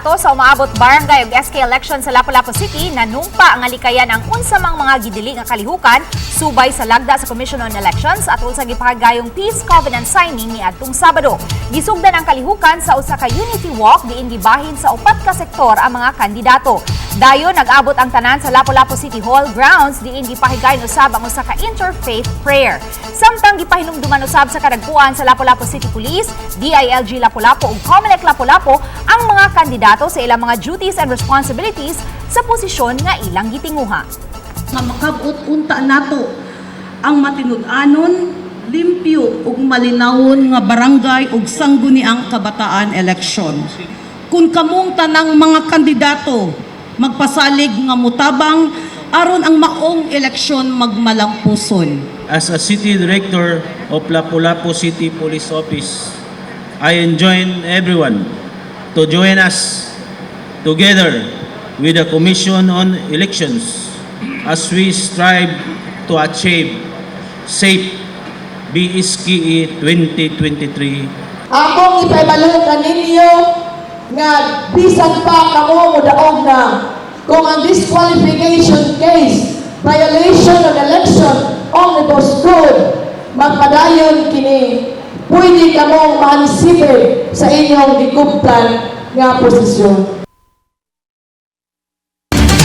Kandidato sa umaabot barangay ug SK election sa Lapu-Lapu City nanumpa nga likayan ang unsa mang mga gidili nga kalihukan subay sa lagda sa Commission on Elections atol sa gipahigayong Peace Covenant signing niadtong Sabado. Gisugdan ang kalihukan sa usa ka unity walk diin gibahin sa upat ka sektor ang mga kandidato. Dayon nag-abot ang tanan sa Lapu-Lapu City Hall grounds diin gipahigayon usab ang usa ka interfaith prayer. Samtang gipahinumduman usab sa kadagkuan sa Lapu-Lapu City Police, DILG Lapu-Lapu ug COMELEC Lapu-Lapu ang mga kandidato sa ilang mga duties and responsibilities sa posisyon nga ilang gitinguha. Nga makab-ot unta nato ang matinud-anon, limpyo ug malinawon nga barangay ug sangguniang kabataan eleksyon. Kung kamong tanang mga kandidato magpasalig nga mutabang aron ang maong eleksyon magmalampuson. As a city director of Lapu-Lapu City Police Office, I enjoin everyone to join us together with the Commission on Elections as we strive to achieve safe BSKE 2023. Akong ipaibalo kaninyo nga bisan pa kamo modaog na kung ang disqualification case, violation of election omnibus code, magpadayon kini, pwede kamong maanisipid sa inyong gikuptan nga posisyon.